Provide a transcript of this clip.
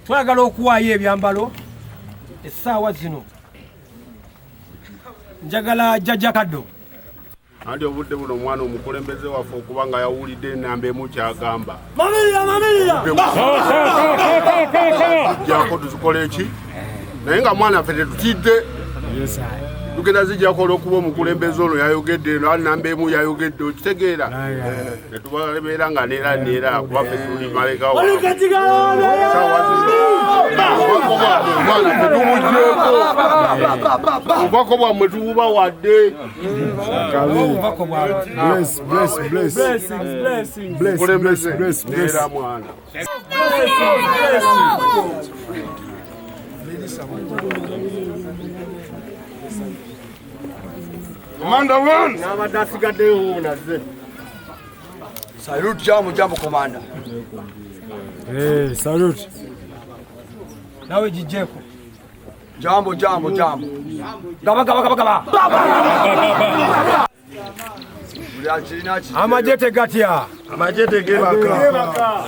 Twagala okuwaayo ebyambalo essaawa zino. Njagala Jjajja Kaddo. Anti obudde buno omwana omukulembeze waffe okuba nga yawulidde enamba emu kyagamba jako tuzikola eki, naye nga mwana ffe tetutidde, tugenda zijjako olwokuba omukulembeze ono yayogedde eno namba emu yayogedde, okitegeera, tetubabeera nga neera neera kuba ffe tuli malegawo. Mwana ffe tubuggyeko obubako bwammwe, tububawadde. Bless, bless, bless. Bless, Mukulembeze bless, bless. neera mwana. Commander one. N'abadde asigaddeyo wuunaze. Salute, jambo jambo, commander. Hey, salute. Nawe gijjeeko. Jambo jambo jambo. Gaba gaba gaba gaba. Buli akirina ki. Amagye tegatya. Amagye tegebaka.